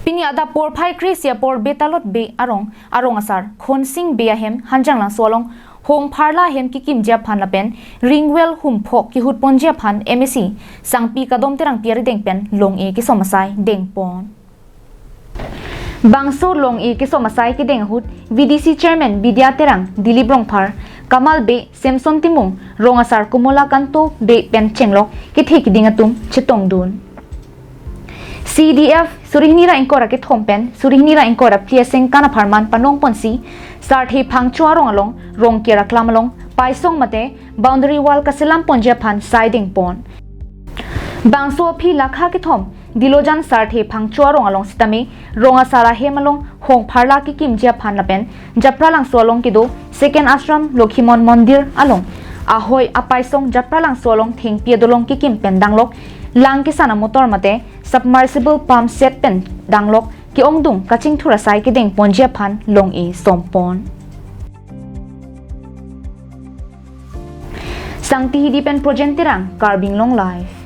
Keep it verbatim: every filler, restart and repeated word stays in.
Pini adap porphai kre-isi apor Betalot Bey arong, arong asar Khonsing Bey ahem Hanjanglangso along hong pharla ahem kekimji aphan lapen ring well humphok kehutponji aphan M A C Sangpi Kadom Terangpi arideng pen long-e kesom asai dengpon. Bangso long-e kesom asai kedeng ahut V D C Chairman Bidya Terang, Dilip Rongphar, Kamal Bey, Samson Timung, rong asar Komola Kanto Bey pen chenglok kethe keding atum chetongdun. C D F suri hini ra ingkoi ra kethom pen suri hini ra ingkoi ra phli asengkan apharman panongponsi Sarthe Phangcho arong along Rongker aklam along paisong mate boundary wall kaselamponji aphan sai dengpon. Bangso aphi lakha kethom Dilojan Sarthe Phangcho arong along sitame rong asar ahem along hong pharla kekimji aphan lapen Japralangso along kedo Second Ashram Lokhimon Mondir along ahoi apaisong Japralangso along thengpi adolong kekim pen danglok lang kesan amotor mate submersible pump set pen danglok ke-ongdung kachingthur asai kedengponji aphan long-e sompon. Sangti Hidi pen Projen Terang, Karbi Anglong Live.